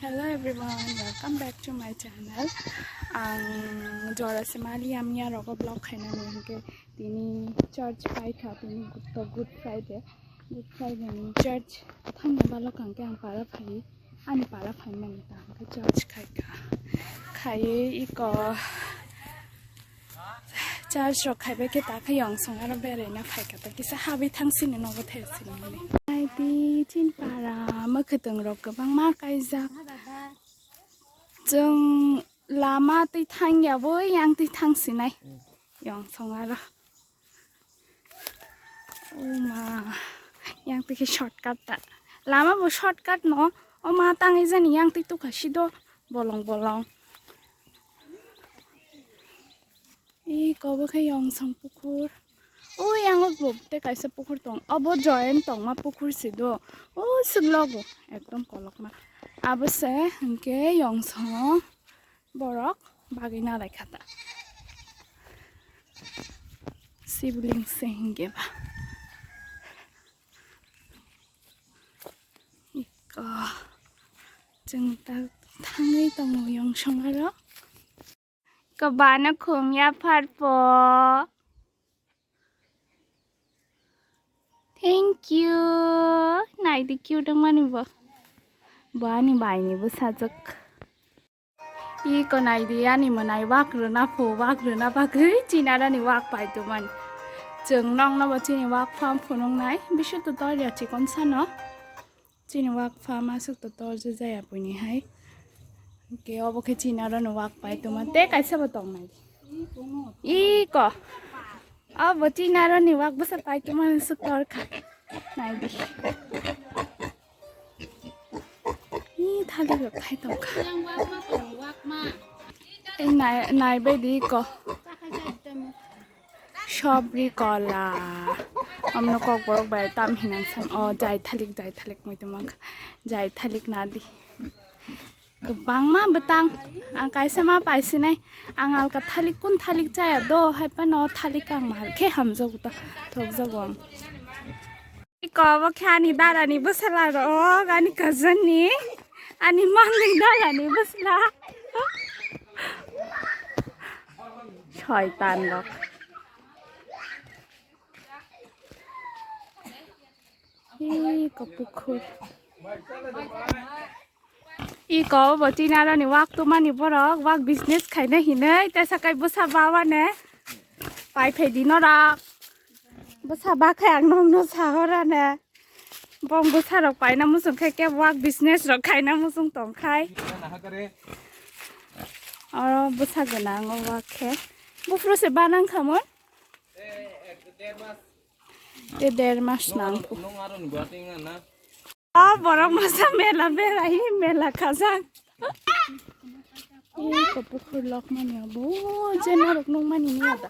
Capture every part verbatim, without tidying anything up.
Hello everyone, welcome back to my channel. Ang jora se mali amya rogo vlog khaina ni hingke tini church pai kha, tini to Good Friday. Good Friday ni church thangna balok ang ke ang para phai, ani para phai mani ta ang ke church khai kha. Khai iko Charge rok khaibai khe ta khe yong song aro beraina phai kha ta kisa habwi thang sini nogo the sini mani. Naidi chin para mwkhwtwng rok kwbangma kaijak. Chwng lama twi thang ya bo yang twi thang sinai yong song aro. Uma yang twi khe shortcut ta. Lama bo shortcut no. O ma tangwi jani yang twi tukha sido bolong bolong. Iko bo khe yong song pukhur. O yang o bo tei kaisa pukhur tong. Obo join tongma pukhur si do. O swk logo ekdom kolokma. Abo se hwnkhe yong song borok bagwi nalai kha ta. Sibling se hwnkhe ba. Iko chwng ta thangwi tongo yong song aro. Kwbana khum ya pharpo. Thank you. Naidi cute wngmani bo. Bo ani baini bwsajwk. Iko naidi ani mwnai wak rwna phu, wak rwna bagwi chinarani wak pai tongmani. Chwng nokno bo chini wak pham phunuknai. Bisu to torya chikon sano. Chini wak pha masuk to torjak jaya buini hai. Hwnkhe obo khe chini aro no wak pai tongma. Tei kaisa bo tongnai. Iko. Obo chini aro ni wak bwsa pai tongma suk tor kha. Naidi. Ih, thalik rok khai tong kha. Ei nai, nai bai di iko. Sobri kola. Amno kok borok bai tam hinang san. O jai thalik, jai thalik moi tongma kha. Jai thalik nadi. Kwbangma bwtang. Ang kaisa ma paisinai. Ang alka thalik kun thalik chaya do. Hai phano thalik ang mal khe hamjago ta. Thokjago ang. Iko bo khe ani dara ni bwsala rok, ani cousin ni, ani mangni dara ni bwsala. Soitan rok. Iko pukhur. Iko bo chini aro ni wak tumani borok, wak business khaina hinwi, tei sakai bwsa bawane. Pai phai di norok. Bwsa ba khai ang nokno sahorane. Bong bwsa rok paina muchung khai khe wak business rok khaina muchung tong khai. Oro bwsa gwnang o wak khe. Buphuru se banang khamon. Te der mas nang. O borok masa mela berai, mela khajak. Iko pukhur lokmani abo, je norok nukmani ni ada.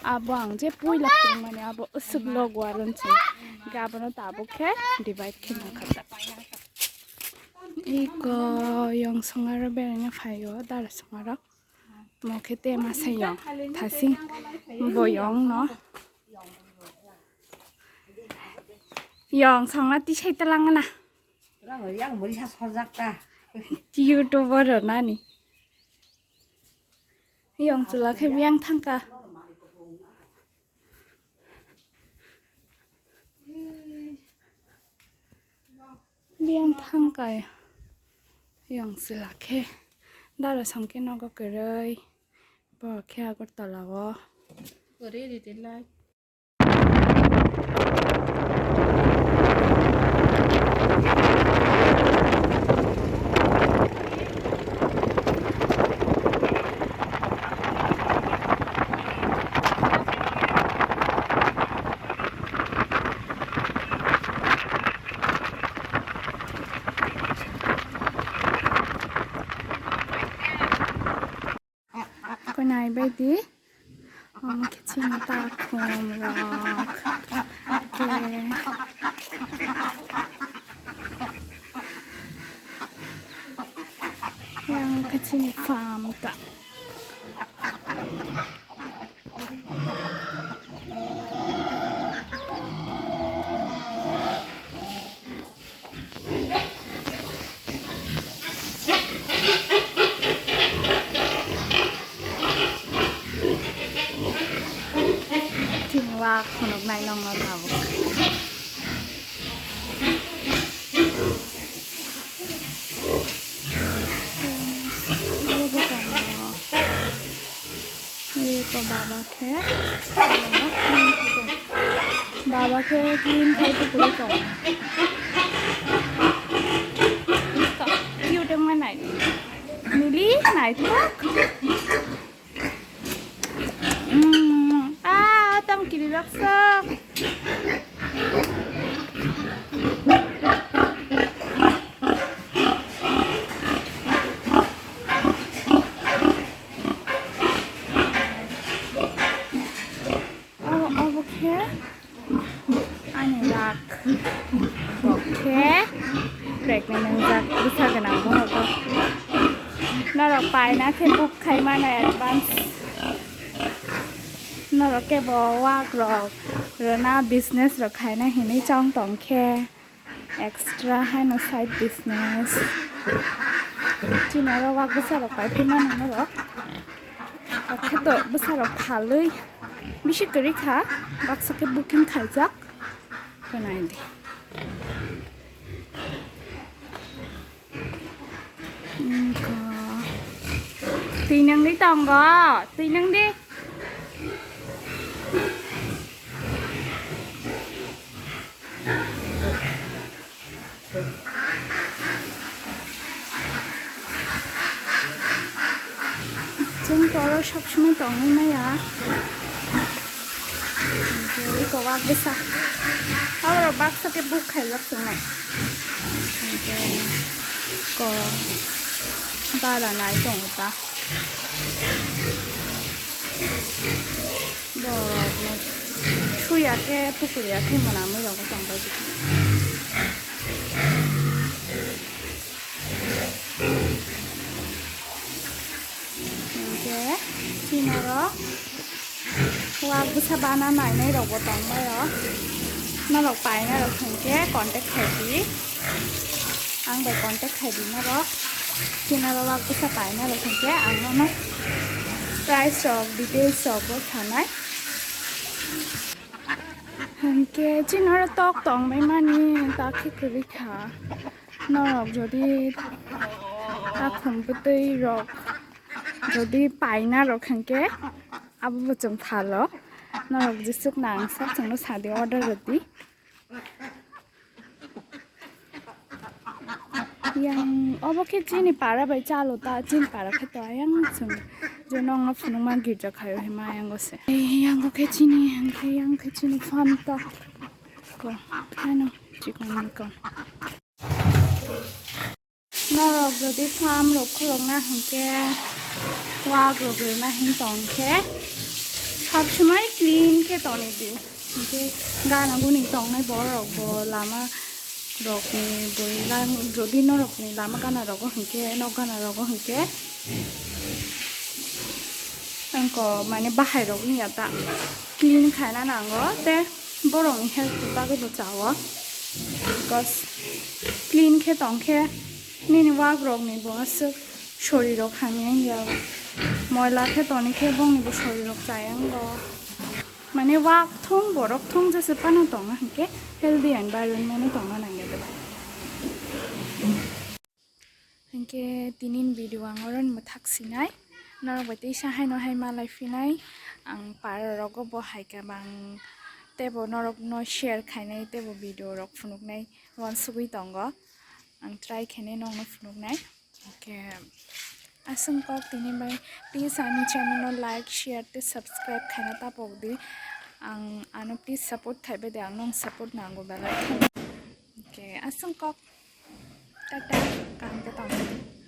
Abo ang je puila phunukmani abo aswk logo aro nching. Gabono tabuk khe divide khe nang kha ta. Iko yong song aro beraina phaio, dara song aro. Mo khe te masa yong, thasing bo yong no. Yong songna tisai talangna. Yang muri sa sorjak ta. YouTuber rw nani. Yong chwla khe biyang thangka. Biyang thangka. Yong chwla khe dara song khe nogo kwrwi. Bo khe Agartala o. Kwnai bai di. Omo khe chini takhum rok. Yang khe chini farm ta. Tongo tabuk. Abo bo tongo. Eko baba khe, baba khe clean khai tubui tongo. Cute wngma nai. Nili naithok. Mm, ah, tam kiri baksa. Abo, abo khe ani luck. Bo khe pregnant wngjak, bwsa gwnang borok bo. Norok paina khe book khai mano advance. Norok khe bo wak rok rwna business rok khaina hinwi chong tong khe. Extra haino side business. Chini oro wak bwsa rok pai phi mano norok. Hakhe to bwsa rok phalwi bisi kwrwi kha, baksa khe booking khaijak. Khe nai di. Twi nang di tongo, twi nang di. Chwng to oro sob somoi tongwi maya. Eko wak bwsa. Oro baksa khe book khaijak chwngno. Ko bara nai tongo ta. Borok no suya khe, pukuriya khe mwnamwi rogo tongbai bwkha. Hinkhe chini oro wak bwsa bana nainai rokbo tongbaio. Norok paina rok hinkhe contact khaidi. Ang bai contact khaidi norok. Chini oro wak bwsa paina rok hinkhe ang nono price rok, details rok bo sanai. Hinkhe chini oro tok tongbai mani, ta khe kwrwi kha. Norok jodi takhum bwtwi rok jodi paina rok hinkhe abo bo chwng phalo. Norok jeswk nang sak chwngno sadi order rwdi. Yang obo khe chini para bai chalo ta, chini para khe to ayang chwng je nokno phunukma girja khaio hima ayango se. Ei yango khe chini, hinkhe yang khe chini farm ta. Ko, ano, chikon mikon. Norok jodi farm rok khulukna hinkhe wak rok rwna hin tong khe sob somoi clean khe toni di. Hinkhe gana guni tongnai borok rok bo lama rok ni bwrwi lang, jodi norok ni lama gana rogo hinkhe, nok gana rogo hinkhe, angko mane bahai rok ni ya ta clean khaina nango tei borok ni health ni bagwi bo chao, because clean khe tong khe nini wak rok ni bo aswk sori rok hamya wngya, moila khe toni khe bongni bo sori rok chaya wngo. Mane wak thung borok thung jese phano tongna hinkhe healthy environment o tongna nangya de bai. Hinkhe tinin video ang oro ni mwthak sinai, norok bai teisa haino hai malai phinai, ang para rogo bo hai khe bang teibo norok no share khainai teibo video rok phunuknai wansugwi tongo, ang try khainai nokno phunuknai. Hinkhe aswk kok tini bai, please ani channel no like, share tei subscribe khaina tapok di. Ang ano please support thaibai de, ang nong support nango belai. Hinkhe aswk kok, tata, kaham khe tong.